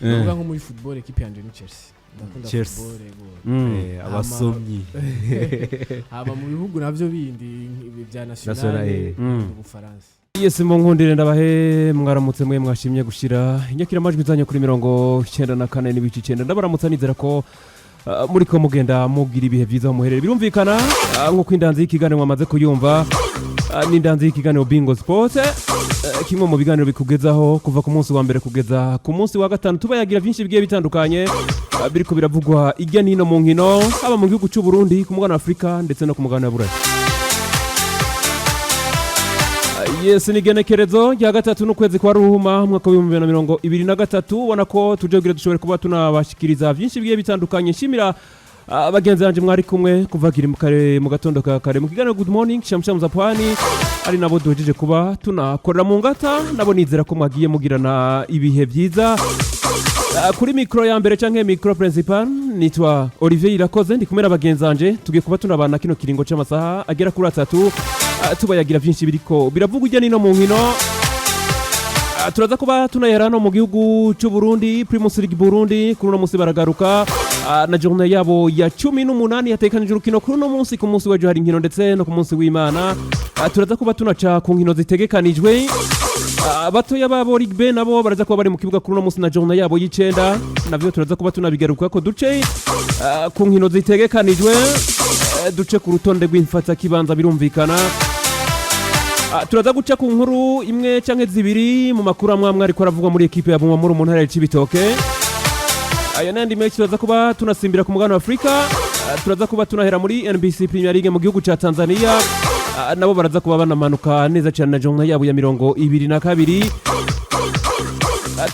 Ndavuga nko muri football, équipe yanje ni Chelsea, ndakunda Chelsea. football, yego. Abasomyi. Hama mu bihugu navyo bindi ibi bya National, nationale, Ubufaransa. Yes, mu nkundire ndabahe mwaramutse mwe mwashimye gushira inyakiramajwi zanyu kuri 94.9. Ndabaramutsa nizera ko muri ko mugenda mugira ibihe byiza aho muherereye. Birumvikana, nk'uko indanzi y'ikiganiro mwamaze kuyumva, n'indanzi y'ikiganiro Bingo Sport, kimwe mu biganiro bikugezaho kuva ku munsi wa mbere kugeza ku munsi wa gatanu, tuba yagira byinshi bigiye bitandukanye biriko biravugwa irya nino mu nkino, haba mu gihugu cy'u Burundi, ku mugabane wa Afurika ndetse no ku mugabane wa Burayi. Yes, ni igenekerezo rya 3 n'ukwezi kwa Ruhuma, umwaka wa 2023. Ubona ko tuje kugira dushobore kuba tunabashikiriza byinshi bigiye bitandukanye. Nshimira bagenzi banje mwari kumwe kuva kiri mu kare mu gatondo ka kare mu kiganiro Good Morning Shamshamu za Pwani, ari nabo duhejeje kuba tunakorera mu ngata. Nabo nizera ko mwagiye mugirana ibihe byiza. Kuri micro ya mbere canke micro principal nitwa Olivier Irakoze, ndi kumwe na bagenzi banje. Tugiye kuba tunabana kino kiringo c'amasaha agera kuri 3, tubayagira vyinshi biriko biravugwa irya nino mu nkino. Turaza kuba tunayera hano mu gihugu c'u Burundi, Primus League Burundi. Kuri uno munsi baragaruka na journée yabo ya 18, yatekanije urukino kuri uno munsi. Ku munsi w'ejo hari inkino ndetse no ku munsi w'Imana. Turaza kuba tunaca ku nkino zitegekanijwe. Batoya babo Ligue B nabo baraza kuba bari mu kibuga kuri uno munsi na journée yabo y'icenda, navyo turaza kuba tunabigaruka ko duce ku nkino zitegekanijwe, duce ku rutonde rw'imfatakibanza. Birumvikana, turaza guca ku nkuru imwe canke zibiri mu makuru amwe amwe ariko aravugwa muri ekipe ya Bumamuru mu ntara ya Cibitoke. Ayo n'andi menshi, turaza kuba tunasimbira ku mugabane wa Afurika. Turaza kuba tunahera muri NBC Premier League mu gihugu ca Tanzania. Nabo baraza kuba banamanuka neza cyane na journée yabo ya 22.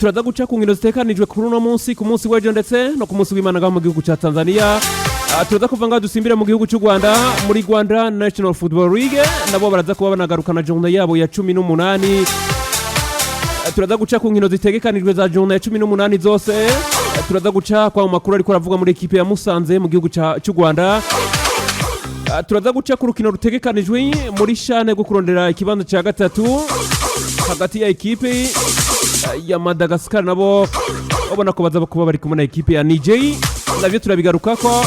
Turaza guca ku nkino zitekanijwe kuri uno munsi, ku munsi w'ejo ndetse no ku munsi w'Imana ngaho mu gihugu ca Tanzania. Turaza kuva ngaho dusimbire mu gihugu cy'u Rwanda, muri Rwanda National Football League, nabo baraza kuba banagarukana journée yabo ya 18. Turaza guca ku nkino zitegekanijwe za journée ya 18 zose. Turaza guca kwa mu makuru ariko aravuga muri ekipe ya Musanze mu gihugu cy'u Rwanda. Turaza guca ku rukino rutegekanijwe muri CHAN rwo kurondera ikibanza cya gatatu hagati ya ekipe ya Madagascar, nabo babona ko baza kuba bari kumwe na ekipe ya Niger, nabyo turabigarukako.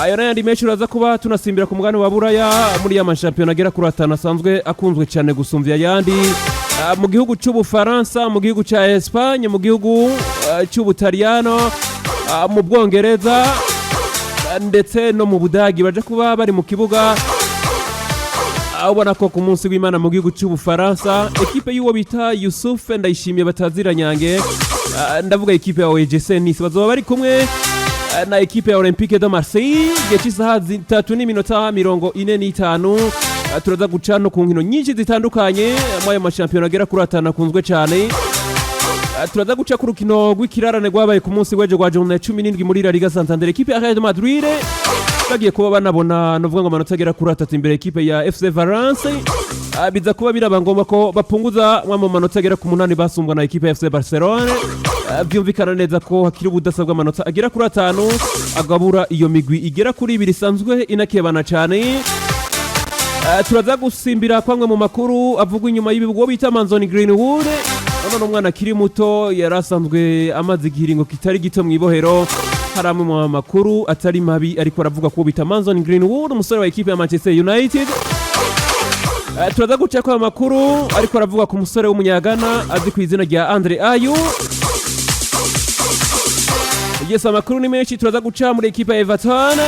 Ayo n'ayandi menshi, uraza kuba tunasimbira ku mugabane wa Buraya muri ya mashampiyona agera kuri 5 asanzwe akunzwe cyane gusumbya ayandi. Mu gihugu cy'Ubufaransa, mu gihugu cya Espagne, mu gihugu cy'Ubutaliyano, mu Bwongereza ndetse no mu Budagi, baje kuba bari mu kibuga. Ubona ko ku munsi w'Imana mu gihugu cy'Ubufaransa, ekipe y'uwo bita Yusuf Ndayishimiye bataziranyange, ndavuga ekipe ya OGC Nice, bazoba bari kumwe na ekipe ya Olympique de Marseille igihe cy'isaha 3:45. Turaza guca no ku nkino nyinshi zitandukanye muri ayo mashampiyona agera kuri 5 akunzwe cyane. Turaza guca ku rukino rw'ikirarane rwabaye ku munsi w'ejo rwa journée ya 17 muri La Liga Santander. Ekipe ya Real Madrid bagiye kuba banabona novuga ngo amanota agera kuri 3 imbere ekipe ya FC Valence. Biza kuba biraba ngombwa ko bapunguza mwa mu manota agera ku 8 basumbwa na ekipe ya FC Barcelone. Byumvikana neza ko hakiri ubudasa bw'amanota agera kuri 5 agabura iyo migwi igera kuri ibiri isanzwe inakebana cyane. Turaza gusimbira kwamwe mu makuru avugwa inyuma y'ibibuga bita Mason Greenwood. None umwana akiri muto yari asanzwe amaze igihiringo kitari gito mu ibohero. Hari amwe mu makuru atari mabi ariko aravuga ko bita Mason Greenwood, umusore wa ekipe ya Manchester United. Turaza guca kwa makuru ariko aravuga ku musore w'umunyagana azwi ku izina rya Andre Ayew. Yes, amakuru ni menshi. Turaza guca muri ekipe ya Everton.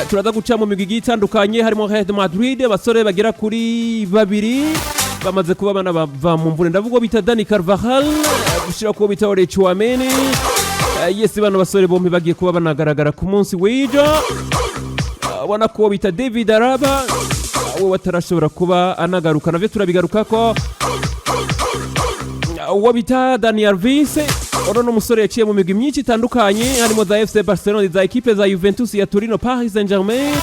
Turaza guca mu migwi igiye itandukanye harimo Real Madrid, abasore bagera kuri babiri bamaze kuba bana bava mu mvune, ndavuga uwo bita Dani Carvajal, gushira kuwo bita Ole Tchouameni. Yes, bano basore bombi bagiye kuba banagaragara ku munsi w'ejo. Ubona ko uwo bita David Alaba we watarashobora kuba anagaruka, navyo turabigarukako. Uwo bita Dani Alves, ono n'umusore yaciye mu migwi myinshi itandukanye harimo za FC Barcelona, za ekipe za Juventus ya Torino, Paris Saint-Germain.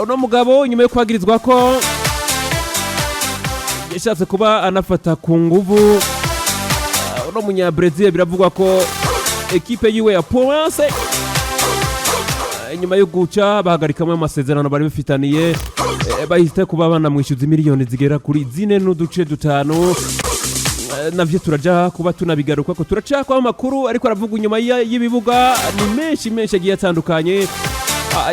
Uno mugabo nyuma yo kwagirizwa ko yashatse kuba anafata ku nguvu uno munya Brazil, biravugwa ko ekipe yiwe ya Prince nyuma yo guca bahagarikamo amasezerano bari bafitaniye, bahita kuba banamwishyuza miliyoni zigera kuri 4.5. Navyo turaja kuba tunabigaruka ko turacakwaho amakuru, ariko aravuga inyuma y'ibibuga ni menshi menshi agiye atandukanye.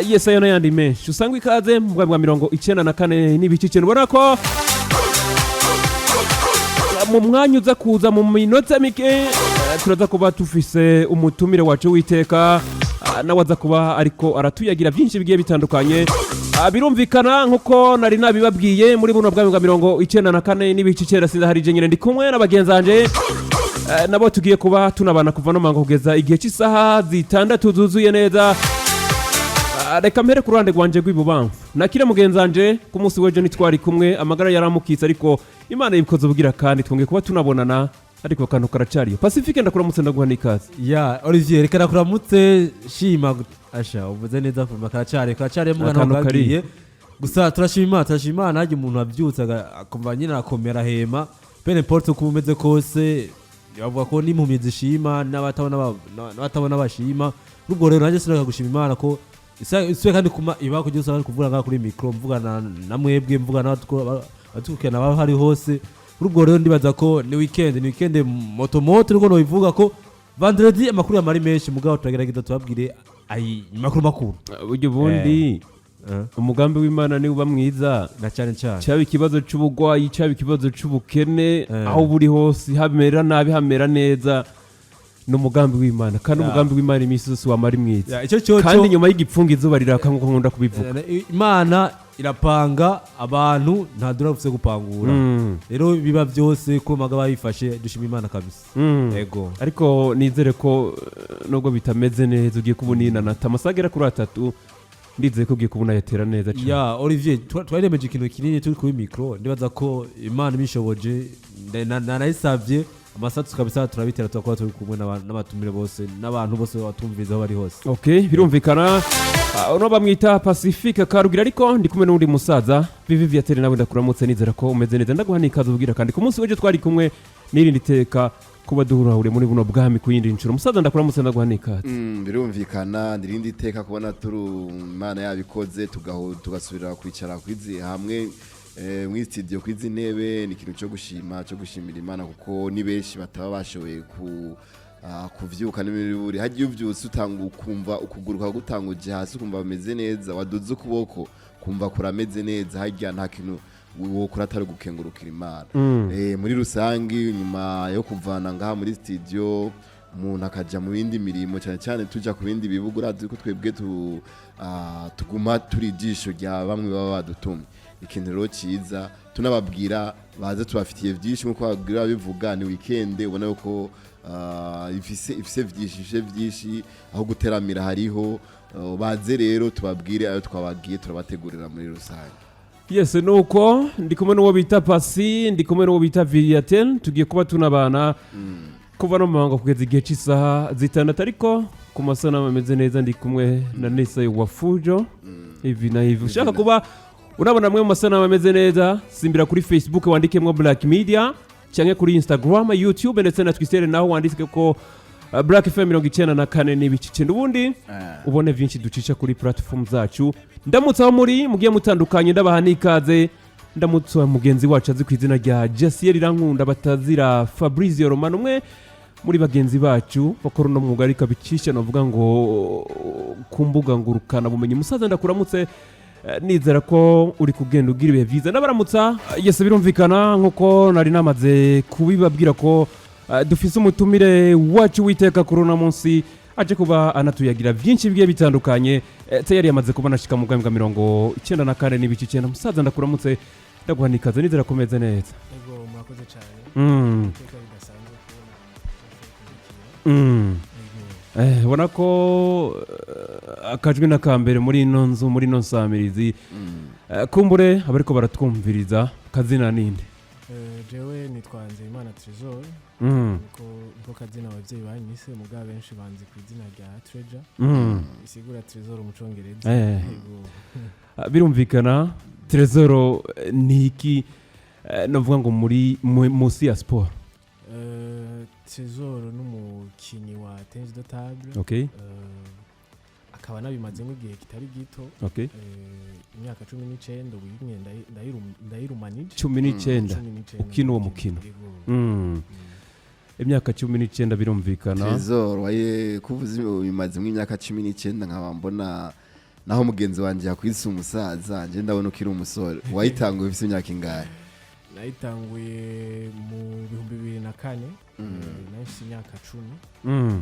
Yes, ayo n'ayandi menshi usanga ikaze mu bwa 94.9. Ubona ko mu mwanya uza kuza mu minota mike, turaza kuba tufise umutumire wacu w'iteka, nawe aza kuba ariko aratuyagira byinshi bigiye bitandukanye. Birumvikana nkuko nari nabibabwiye muri buno bwami bwa 94.9, sindaharije nyine, ndi kumwe na bagenzi banje. Nabo tugiye kuba tunabana kuva no mango kugeza igihe cy'isaha 6 zuzuye neza. Reka mpere ku ruhande rwanje rw'ibubamfu, nakire mugenzi wanje. Ku munsi w'ejo ntitwari kumwe, amagara yaramukitse, ariko Imana yibikoze ubugira kandi twongeye kuba tunabonana, ariko akantu karacariyo. Pacifique, ndakuramutse, ndaguha n'ikaze. Ya Olivier, reka nakuramutse. Shima asha uvuze neza kuma karacari karacari mugana Akantu kari. Bwagiye gusa turashima Imana, turashima Imana. Hajya umuntu abyutse akumva nyine arakomera hema, peu importe uko umeze kose. Bavuga ko n'impumyi zishima n'abatabona bashima. Ubwo rero nanjye sinaka gushima Imana ko isuye kandi kuma iba kugira usanga kuvuga ngaha kuri micro, mvugana na mwebwe, mvugana n'abadukurikirana baba hari hose. Ubwo rero ndibaza ko ni weekend, ni weekend moto moto, niko nobivuga ko vendredi amakuru yamari menshi, mugabo turagerageza tubabwire ayi makuru makuru. Burya ubundi umugambi w'Imana ni uba mwiza. Na cyane cyane. Cyaba ikibazo c'ubugwayi, cyaba ikibazo c'ubukene, aho buri hose, hamera nabi, hamera neza, ni umugambi w'Imana. Kandi umugambi w'Imana iminsi yose wama ari mwiza. Ya, icyo cyo Kandi nyuma y'igipfungu izuba riraka, nk'uko nkunda kubivuga. Imana irapanga, abantu nta dura bufise gupangura. Rero biba byose ko maga babifashe, dushima Imana kabisa. Yego. Ariko nizere ko nubwo bitameze neza ugiye kuba uninanata amasaha agera kuri 3, ndizeye ko ugiye kuba unayatera neza cyane. Ya Olivier, twariremeje ikintu kinini turi kuri micro. Ndibaza ko Imana ibishoboje, narayisavye amasatu kabisa, turabitera, turakora turi kumwe n'abatumire bose n'abantu bose batumviriza aho bari hose. Ok, birumvikana. Uno bamwita Pacifique Karugira, ariko ndi kumwe n'undi musaza Vivi Viatere. Nawe ndakuramutse, nizera ko umeze neza, ndaguha n'ikaze ubwira. Kandi ku munsi w'ejo twari kumwe, n'irindi teka kuba duhurahure muri buno bwami ku yindi nshuro. Musaza, ndakuramutse, ndaguha n'ikaze. Birumvikana ndirindi iteka kubona turi Imana yabikoze tugasubira kwicara kwizi hamwe muri studio kwizi ntebe. Ni ikintu cyo gushima, cyo gushimira Imana, kuko ni benshi bataba bashoboye kuvyuka n'imiburi. Hagiye uvyutse utanga ukumva ukuguru gutanguje hasi, ukumva bameze neza, waduze ukuboko kumva kurameze neza, harya nta kintu wokora atari gukengurukira Imana. Muri rusangi, nyuma yo kuvana ngaha muri studio, umuntu akaja mu yindi mirimo, cyane cyane tuja ku bindi bibuga, urazi ko twebwe tuguma turi ijisho rya bamwe baba badutumye. Ikintu rero cyiza tunababwira, baze tubafitiye byinshi nk'uko babwira bivuga. Ni weekend ubona yuko ifise byinshi, ifise byinshi aho guteramira hariho. Baze rero tubabwire ayo twabagiye turabategurira muri rusange. Yes, nuko ndi kumwe n'uwo bita Pasi, ndi kumwe n'uwo bita Viatel, tugiye kuba tunabana kuva no mu mahanga kugeza igihe cy'isaha 6. Ariko ku masanamu ameze neza, ndi kumwe na Nesa wa Fujo hivi na hivi. Ushaka kuba unabona amwe mu masanamu ameze neza, simbira kuri Facebook wandikemo Black Media, cyangwa kuri Instagram, YouTube ndetse na Twitter, naho wandike ko Black FM 94.9, ubundi ubone byinshi ducisha kuri platform zacu. Ndamutse aho muri mugiye mutandukanye, ndabaha n'ikaze. Ndamutse wa mugenzi wacu azi ku izina rya Jasiel Irankunda batazira Fabrizio Romano, umwe muri bagenzi bacu bakora uno mwuga ariko abicisha navuga ngo ku mbuga ngurukana bumenyi. Musaza, ndakuramutse, nizera ko uri kugenda ugira ibihe byiza. Ndabaramutsa. Yes, birumvikana nkuko nari namaze kubibabwira ko dufise umutumire wacu witeka kuri uno munsi, aje kuba anatuyagira byinshi bigiye bitandukanye. Tayari yamaze kuba anashika mu bwami bwa 94.9. Musaza, ndakuramutse, ndaguha n'ikaze, nizera ko umeze neza. Ego, murakoze cyane. Iteka ridasanzwe kubona twashoboye kumurikira. Ego. Ubona ko akajwi n'akambere muri ino nzu, muri ino nsamirizi. Kumbure abariko baratwumviriza, kazina ninde? Jewe nitwa Nzeyimana Tresor. Niko kazina abavyeyi banyise, mugabo benshi banzi ku izina rya Treasure, bisigura Tresor mu Congereza. Ego. Birumvikana, Tresor ni iki, novuga ngo muri musi ya sport? Tresor n'umukinyi wa tennis de table. Nkaba nabimazemo igihe kitari gito. Imyaka 19 ubu nyine ndayirumanije. 19? 19. Ukina uwo mukino? Yego. Imyaka 19, birumvikana. Trezor, waye kuvuza bimazemo imyaka 19, nkaba mbona naho mugenzi wanjye yakwise umusaza, nje ndabona ukiri umusore. Wayitanguye ufite imyaka ingahe? Nayitanguye mu 2004, nari mfise imyaka 10.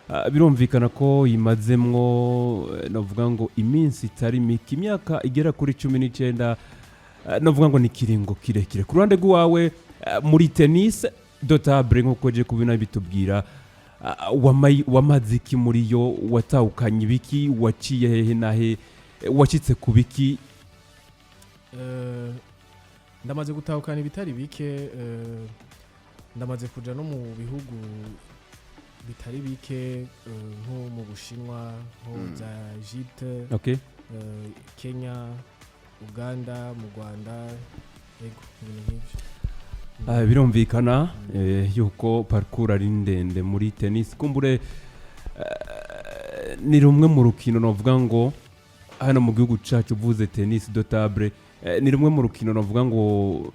Ah, birumvikana ko imazemwo navuga ngo iminsi itari mike, imyaka igera kuri 19, navuga ngo ni ikiringo kirekire ku ruhande rw'iwawe muri tennis de table, nk'uko je kubina bitubwira. Wamaze iki muri yo? Watahukanye ibiki? Waciye hehe nahe? Wacitse ku biki? Ndamaze gutahukana ibitari bike, ndamaze kuja no mu bihugu bitari bike, nko mu Bushinwa, nko za Egypte, Kenya, Uganda, mu Rwanda, yego, ibintu nk'ivyo. Ah, birumvikana yuko parcours ari ndende muri tennis. Kumbure ni rumwe mu rukino navuga ngo hano mu gihugu cacu uvuze tennis de table, ni rumwe mu rukino navuga ngo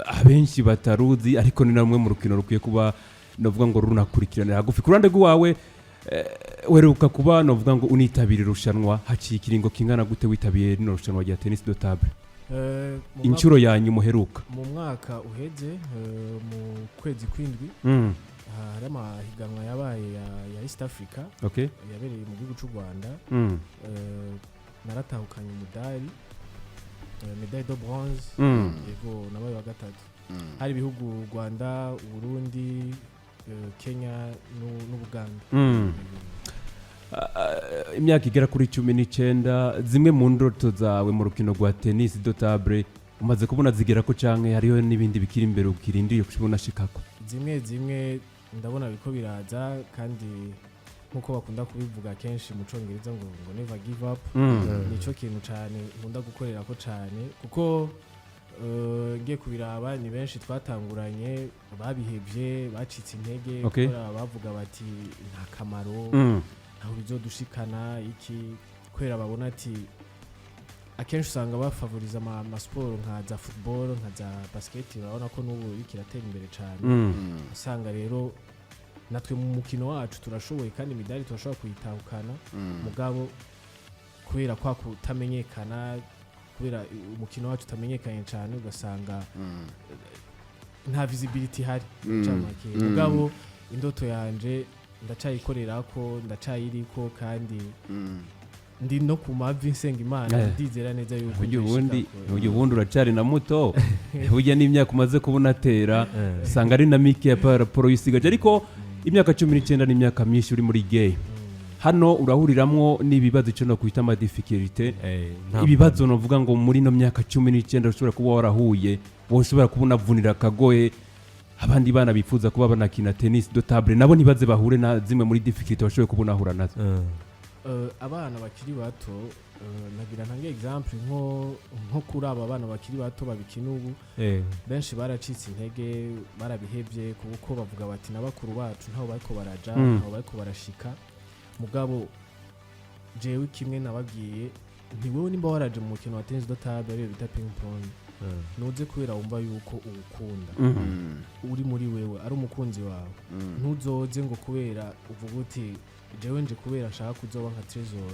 abenshi bataruzi, ariko ni na rumwe mu rukino rukwiye kuba navuga ngo runakurikiranira hagufi. Ku ruhande rw'iwawe, weruka kuba navuga ngo unitabira irushanwa, haciye ikiringo kingana gute witabiye rino rushanwa rya tennis de table? Inshuro yanyu muheruka? Mu mwaka uheze, mu kwezi kw'indwi, hari amahiganwa yabaye ya East Africa yabereye mu gihugu cy'u Rwanda. Naratahukanye umudari, médaille de bronze. Yego, nabaye wa gatatu. Hari ibihugu Rwanda, Uburundi, Kenya n'Ubuganda. Ah, imyaka igera kuri 19, zimwe mu ndoto zawe mu rukino rwa tennis de table umaze kubona zigera ko, canke hariho n'ibindi bikiri imbere ukirindiriye kubona shikako? Zimwe zimwe ndabona biriko biraza, kandi nkuko bakunda kubivuga kenshi mu Congereza ngo "Never give up." Nico kintu cane nkunda gukorera ko cane, kuko ngiye kubiraba ni benshi twatanguranye babihevye, bacitse intege, kubera bavuga bati nta kamaro, ntaho bizodushikana iki, kubera babona ati akenshi usanga bafavoriza amasiporo nka za football, nka za basket. Urabona ko n'ubu iriko iratera imbere cane. Usanga rero natwe mu mukino wacu turashoboye, kandi imidari turashobora kuyitahukana, mugabo kubera kwa kutamenyekana, kubera umukino wacu utamenyekanye cyane, ugasanga nta visibility ihari. Ncamake, mugabo indoto yanje ndacayikorera ko, ndacayiriko, kandi ndi no ku mavi nsenga Imana. Ndizera neza yuko Burya ubundi nzoyishikako. Burya ubundi uracari na muto. Burya n'imyaka umaze kubona atera usanga ari na mike ya raporo yisigaje, ariko imyaka 19 ni imyaka myinshi uri muri game. Hano urahuriramwo n'ibibazo, icyo nokwita ama difficultés. Ibibazo novuga ngo muri ino myaka 19 ushobora kuba warahuye, woshobora kuba unavunira akagoye abandi bana bifuza kuba banakina tennis de table, nabo ntibaze bahure na zimwe muri difficultés bashoboye kuba unahura nazo. Abana bakiri bato, nagira ntange exemple nko kuri aba bana bakiri bato babikina ubu. Benshi baracitse intege, barabihevye, kuko bavuga bati na bakuru bacu ntaho bariko baraja, ntaho bariko barashika. Mugabo jewe kimwe nababwiye nti wewe nimba waraje mu mukino wa tennis de table, ariyo bita ping pong, nuze kubera wumva yuko uwukunda, uri muri wewe, ari umukunzi wawe. Ntuzoze ngo kubera uvuga uti jewe nje kubera nshaka kuzoba nka Trezor,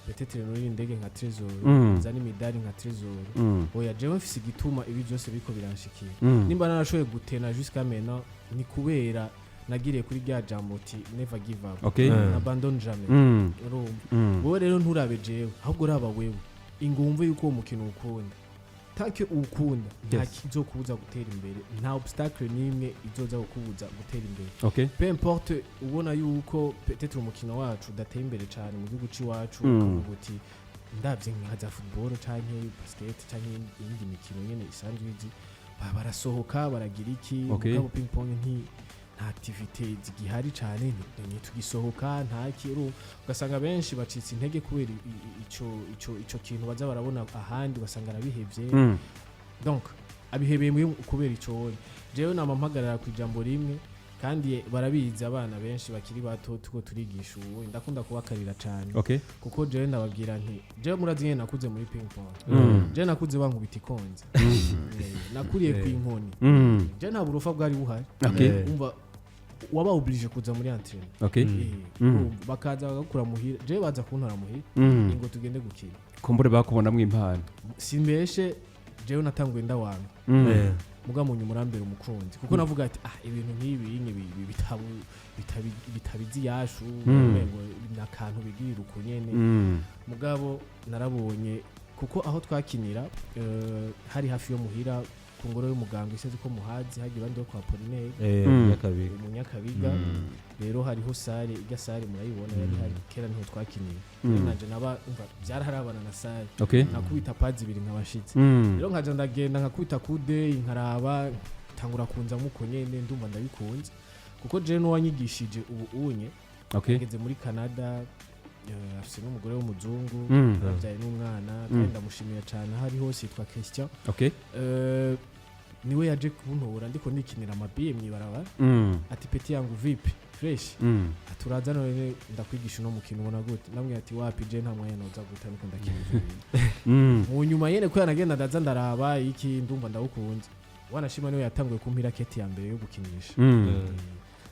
peut-être nurira indege nka Trezor, nzane imidari nka Trezor. Oya, jewe mfise igituma ibi byose biriko biranshikira. Nimba narashoboye gutena jusqu'à maintenant, ni kubera nagiriye kuri rya jambo uti "Never give up", "N'abandonne jamais". Urumva? Wowe rero nturabe jewe, ahubwo uraba wewe, ingumve yuko uwo mukino uwukunda. Tant que uwukunda, nta kizokubuza gutera imbere, nta obstacle n'imwe izoza kukubuza gutera imbere. Peu importe ubona yuko peut-être umukino wacu udateye imbere cyane mu gihugu c'iwacu, ukavuga uti ndavye nka za football canke basket canke iyindi mikino nyene isanzwe izi, barasohoka baragira iki, mugabo ping pong nta activité zigihari cane, ntitugisohoka, nta ki. Ugasanga benshi bacitse intege kubera ico kintu baza barabona ahandi, ugasanga arabihevye. Donc abihebeye kubera ico. Wonye jewe nama mpagarara ku ijambo rimwe. Kandi barabizi, abana benshi bakiri bato tuko turigisha ubu, ndakunda kubakarira cyane, kuko jewe ndababwira nti jewe murazi nyene nakuze muri ping pong. Jewe nakuze bankubita ikonze. Nakuriye ku inkoni. Jewe nta burofa bwari buhari. Umva, waba obligé kuza muri entraînement. Urumva, bakaza bagakura muhira, jewe baza kuntora muhira, ngo tugende gukina. Kumbure bakubonamwo impano. Simbeshe, jewe natanguye ndawanga, muga mu nyuma urambera umukunzi, kuko navuga ati: "Ah, ibintu nk'ibi nyine bitabizi yashu, umengo ni akantu bigirira uko nyene." Mugabo narabonye, kuko aho twakinira hari hafi yo muhira, ku ngoro y'umuganga iseze ko muhazi, hagiye abandi bo kwa Apollinaire. Nyakabiga. Mu Nyakabiga. Rero hariho salle, irya salle murayibona yari hari kera, niho twakinira. Rero nanje naba umva byaraharabana na salle. Nakubita pazi ibiri nkabashitse. Rero nkaja ndagenda nkakubita kude, nkaraba tangura kunzamo uko nyene, ndumva ndabikunze, kuko jewe n'uwanyigishije ubu unye ngeze muri Canada, afise n'umugore w'umuzungu, yabyaye n'umwana, kandi ndamushimiye cyane aho ari hose, yitwa Christian. Niwe yaje kuntora ndiko nikinira amabiye mw'ibarabara, ati: "Petit yangu, vipi, fresh?" Ati: "Uraza none ndakwigisha uno mukino, ubona gute?" Ndamubwira ati: "Wapi, je nta mwanya noza guta, niko ndakina ivyo bintu." Mu nyuma nyene ko yanagenda ndaza ndaraba iki, ndumva ndawukunze. Wanashima niwe yatanguye kumpa iraketi ya mbere yo gukinisha.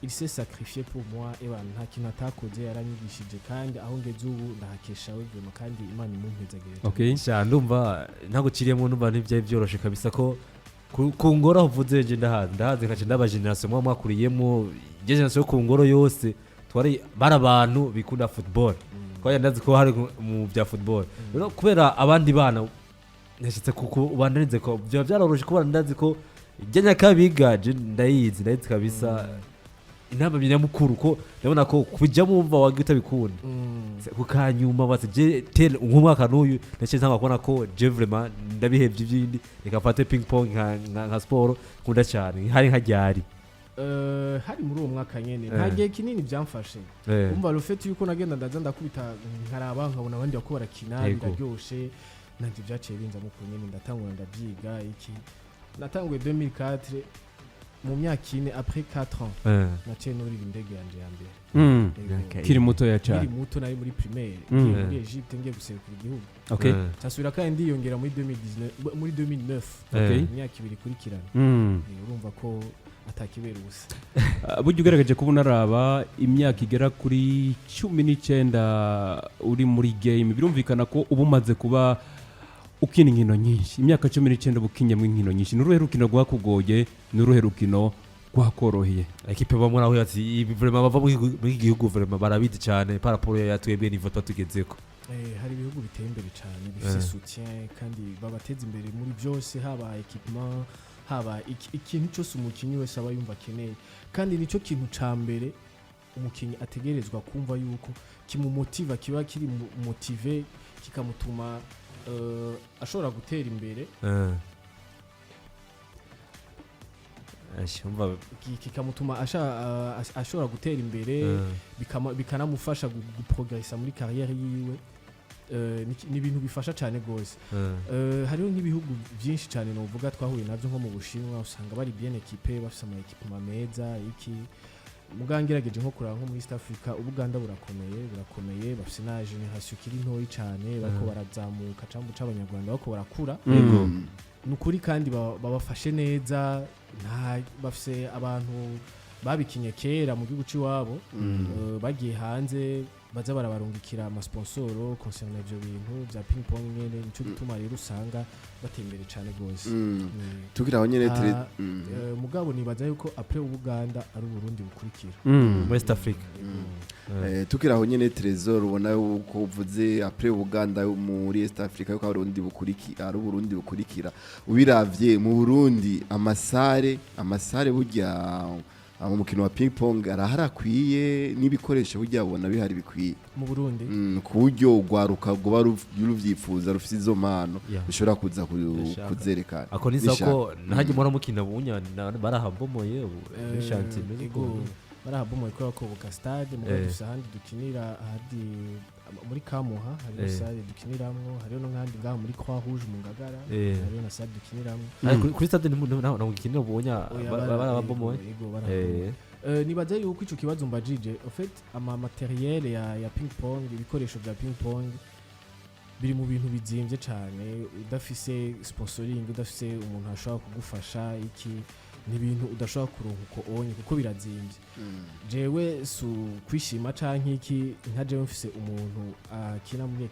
Il s'est sacrifié pour moi, eba nta kintu atakoze, yaranyigishije, kandi aho ngeze ubu ndahakesha we vraiment, kandi Imana imumpezagire cane. Sha, ndumva ntabwo uciriyemo, ndumva ntibyari byoroshe kabisa ko ku ngoro aho uvuze je ndahazi, ndahazi nkaca ndaba génération muba mwakuriyemo. Je génération yo ku ngoro yose twari bari abantu bikunda football, twari ndazi ko hari mu bya football. Rero kubera abandi bana nashitse kuko ubandanize ko byaba byaroroshe, kuba ndazi ko ijya Nyakabiga je ndayizi, ndayizi kabisa. Inama nyamukuru ko ndabona ko kujyamo wumva wagiye utabikunda, ku kanyuma bati je tel nk'umwaka n'uyu naciye ntanga kubona ko je vraiment ndabihevye ibyindi, reka mfate ping pong nka sport nkunda cyane. Hari nka ryari? Hari muri uwo mwaka nyene, nta gihe kinini byamfashe. Umva, le fait yuko nagenda ndaza ndakubita, nkaraba nkabona abandi bako barakina, biraryoshe, nanje byaciye binzamo uko nyene, ndatangura ndabyiga iki. Natanguye 2004, mu myaka 4, après 4 ans naciye nurira indege yanje ya mbere. Yego. Kiri mutoya cyane. Nkiri muto, nari muri primaire. Ngiye muri Egypte, ngiye guserukira igihugu. Nsasubira kandi ndiyongera muri 2019, muri 2009, imyaka 2 ikurikirana. Urumva ko atakibera ubusa. Ah, burya ugerageje kuba unaraba imyaka igera kuri 19 uri muri game, birumvikana ko uba umaze kuba ukina inkino nyinshi. Imyaka 19 uba ukinyemo inkino nyinshi. Ni uruhe rukino rwakugoye? Ni uruhe rukino rwakoroheye? Ekipe bamwe naho ati ibi vraiment bava muri iki gihugu, vraiment barabizi cyane par rapport ya twebwe niveau tuba tugezeko. Hari ibihugu biteye imbere cyane, bifite soutien kandi babateza imbere muri byose, haba équipement, haba ikintu cyose umukinnyi wese aba yumva akeneye. Kandi nicyo kintu ca mbere umukinnyi ategerezwa kumva yuko kimumotiva, kiba kiri motivé, kikamutuma ashobora gutera imbere. Ash, umva. Kikamutuma ashobora gutera imbere, bikanamufasha guprogressa muri carrière yiwe. Ni ibintu bifasha cyane rwose. Hariho nk'ibihugu byinshi cyane novuga twahuye nabyo, nko mu Bushinwa usanga bari bien équipé, bafise ama équipement meza iki. Muga ngerageje nko kuraba nko muri East Africa, Ubuganda burakomeye, burakomeye, bafise na génération ikiri ntoyi cyane, bariko barazamuka, cambu c'Abanyarwanda bariko barakura. Ni ukuri, kandi babafashe neza, nta bafise abantu babikinye kera mu gihugu c'iwabo, bagiye hanze baza barabarungikira amasponsoro concernant ivyo bintu vya ping pong nyene. Nico gituma rero usanga bateye imbere cane gose. Tukiri aho nyene tere Ah, mugabo nibaza yuko après Ubuganda ari Uburundi bukurikira. Muri East Africa. Tukiri aho nyene, Trésor, ubona yuko uvuze après Uganda muri East Africa yuko Abarundi bukurikira, ari Uburundi bukurikira. Ubiravye mu Burundi, amasalle burya mu mukino wa ping pong arahari akwiye, n'ibikoresho burya ubona bihari bikwiye? Mu Burundi? Ku buryo urwaruka rwoba ruvyifuza, rufise izo mpano, rushobora kuza Bishaka. kuzerekana. Ako ni Bishaka. ko nahajya muhora mukina bunya barahabomoye ubu chantier imeze Ego, ukuntu. barahabomoye kubera ko buka stade, mugabo dufise ahandi dukinira, ahandi Muri Kamuha hariho salle dukiniramwo, hariho no nkandi ngaha muri Croix Rouge mu Ngagara, hariho na salle dukiniramwo. Ariko kuri stade ntago gikinira ubunya. Oya, barababomoye. Yego, barabomoye. Nibaza yuko ico kibazo mbajije, en fait, ama matériel ya ping pong, ibikoresho vya ping pong biri mu bintu bizimvye cane. Udafise sponsoring, udafise umuntu ashobora kugufasha iki, ni ibintu udashobora kuronka uko onye kuko birazimvye. Jewe su kwishima canke iki, nka jewe mfise umuntu akina muri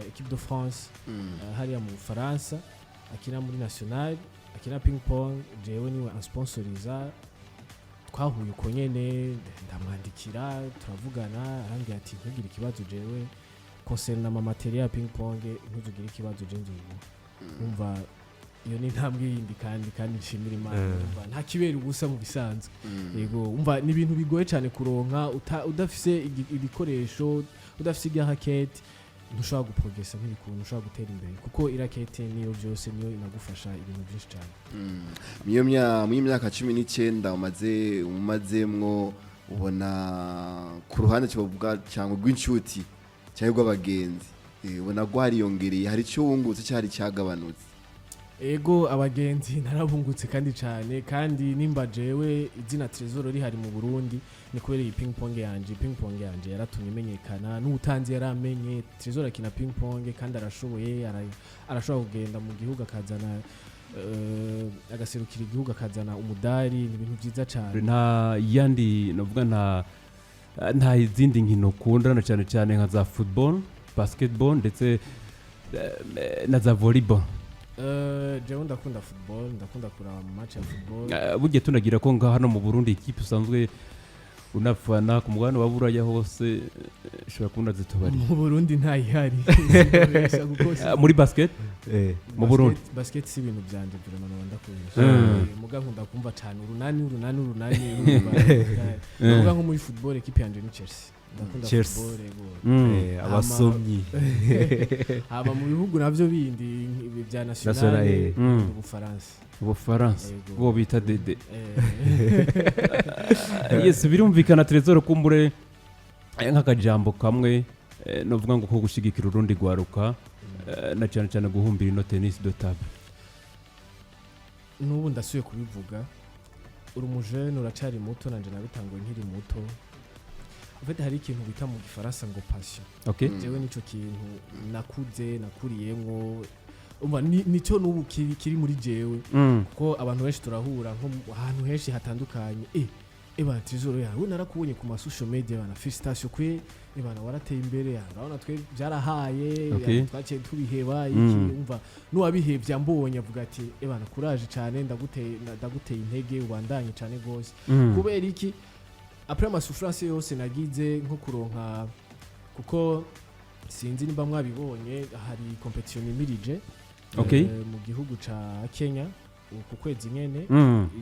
équipe de France, hariya mu Bufaransa, akina muri national, akina ping pong. Jewe niwe ansponsoriza. Twahuye uko nyene, ndamwandikira, turavugana, arambwira ati: "Ntugire ikibazo, jewe concernant ama matériel ya ping pong, ntuzugire ikibazo, je nzoguha." Umva, iyo ni intambwe yindi kandi nshimira Imana. Umva, nta kibera ubusa mu bisanzwe. Yego, umva, ni ibintu bigoye cyane kuronka udafise ibikoresho, udafise irya raquette ntushobora guprogressa, ntibikunda, ushobora gutera imbere, kuko i raquette niyo byose, niyo inagufasha ibintu byinshi cyane. Muri myaka 19 umaze umazemwo, ubona ku ruhande kibavuga cyangwa rw'inshuti cyangwa rw'abagenzi, ubona rwariyongereye, hari icyo wungutse cyari cyagabanutse? Ego, abagenzi narabungutse kandi cyane. Kandi nimba jewe izina Trezor rihari mu Burundi ni kubera iyi ping pong yanje. Ping pong yanje yaratumye imenyekana, n'utanzi yaramenye Trezor akina ping pong kandi arashoboye, arashobora kugenda mu gihugu akazana, agaserukira igihugu, akazana umudari. Ni ibintu byiza cyane. Nta yandi navuga, nta izindi nkino ukunda, na cyane cyane nka za football, basketball ndetse na za volleyball? Jewe ndakunda football, ndakunda kuraba mu match ya football. Burya tunagira ko ngaha hano mu Burundi ikipe usanzwe unafana ku mugabane wa Buraya hose, ushobora kubona zitubari? Mu Burundi ntayihari. Sinobesha kuko Muri basket mu Burundi? Basket si ibintu byanje vraiment, noba ndakoresha. Muga nkunda kumva cyane Urunani, Urunani, Urunani, urumva. Muga nko muri football, équipe yanje ni Chelsea, ndakunda Chelsea. football, yego. Abasomyi. Hama mu bihugu navyo bindi ibi bya National, nationale, Ubufaransa. Ubufaransa. Yego. Bo bita dede. Yes, birumvikana. Trezor, kumbure nk'akajambo kamwe, novuga ngo ko gushigikira urundi rwaruka, na cyane cyane guhumbira ino tennis de table. N'ubu ndasuye kubivuga, uri umujene, uracari muto, nanje nabitanguye nkiri muto. En fait, hari ikintu bita mu gifaransa ngo passion. Jewe nico kintu nakuze nakuriyemwo, umva, nico n'ubu kiri muri jewe, kuko abantu benshi turahura nko ahantu henshi hatandukanye: "Eba Trezor yawe narakubonye ku ma social media bana, félicitations kwe, ebana warateye imbere ya, urabona twe byarahaye." Ya, twaciye tubiheba iki. Umva, n'uwabihevye ambonye avuga ati: "Ebana courage cyane, ndaguteye intege, ubandanye cyane gose." Kubera iki? Après ama souffrance yose nagize nko kuronka, kuko sinzi nimba mwabibonye, hari compétition nimirije mu gihugu ca Kenya ku kwezi nyene,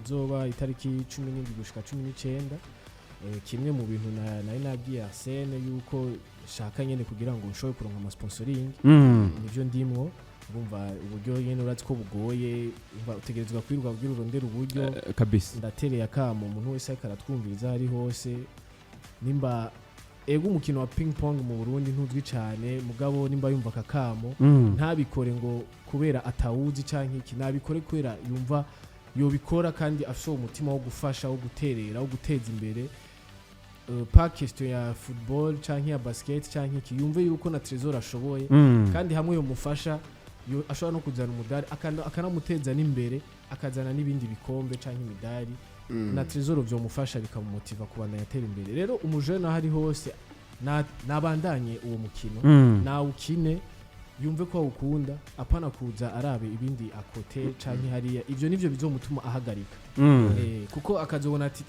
izoba itariki 17 gushika 19. Kimwe mu bintu nari nabwiye Arsene yuko shaka nyene kugira ngo nshobore kuronka ama sponsoring, nivyo ndimwo. Urumva, uburyo nyene urazi ko bugoye, umva, utegerezwa kwirirwa kugira urondere uburyo. Kabisa. Ndatereye akamo umuntu wese ariko aratwumviriza aho ari hose: nimba ego umukino wa ping pong mu Burundi ntuzwi cyane, mugabo nimba yumva aka kamo, ntabikore ngo kubera atawuzi canke iki, nabikore kubera yumva yobikora kandi afise uwo mutima wo gufasha, wo guterera, wo guteza imbere. Pas question ya football canke ya basket canke iki, yumve yuko na Trezor ashoboye, kandi hamwe yomufasha ashobora no kuzana umudari, akanamuteza n'imbere, akazana n'ibindi bikombe canke imidari. Na Trezor vyomufasha, bikamumotiva kubandanya atera imbere. Rero umujene aho ari hose nabandanye uwo mukino, nawukine, yumve ko awukunda, apana kuza arabe ibindi à côté canke hariya. Ivyo nivyo bizomutuma ahagarika. Kuko akazobona ati: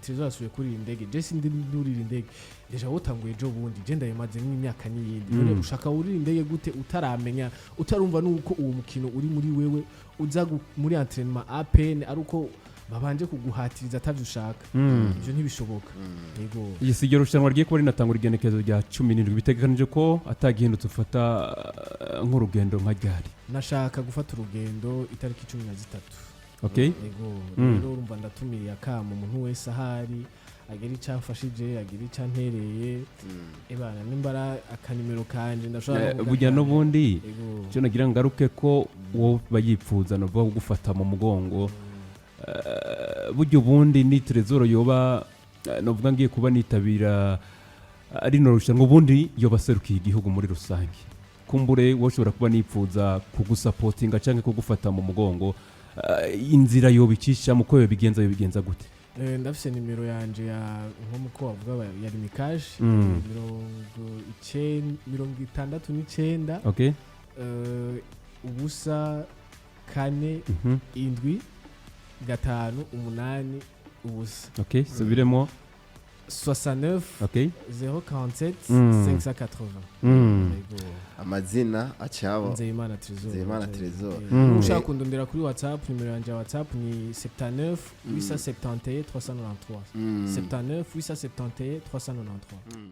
Trezor asubiye kurira indege, je sindi ndurira indege, déjà wotanguye ejo bundi, je ndayimaze nk'imyaka n'iyindi. None ushaka wurira indege gute utaramenya, utarumva nuko uwo mukino uri muri wewe, uza muri entraînement à peine ari uko babanje kuguhatiriza atavyo ushaka? Ivyo ntibishoboka, yego. Iyi si iryo rushanwa rigiye kuba rinatangura igenekerezo rya 17, bitegekanije ko atagihindutse ufata nk'urugendo nka ryari? Nashaka gufata urugendo itariki 13. Okay. Yego. Rero urumva, ndatumiye akamo umuntu wese ahari. Agira icyo amfashije, agira icyo antereye. Ebana, nimba ari akanimero kanje, ndashobora no Burya kugatanga. N'ubundi Ego. icyo nagira ngaruke ko wowe bayipfuza navuga kugufata mu mugongo. Burya ubundi ni Trezor yoba novuga ngiye kuba nitabira rino rushanwa, ubundi yoba aserukiye igihugu muri rusange. Kumbure wowe ushobora kuba nipfuza kugusapotinga cyangwa kugufata mu mugongo, inzira yobicishamo, uko yobigenza gute? Ndafise nimero yanje ya nko muko bavuga ya Lumicash. 90, 69, 0, 4, 7, 5, 8, 0. Okay, subiremo. 69, 047, 580. Yego. Amazina acabo Nzeyimana Trésor. Nzeyimana Trésor. Ushaka kundondera kuri WhatsApp, nimero yanje ya WhatsApp ni 79 871 393, 79 871 393.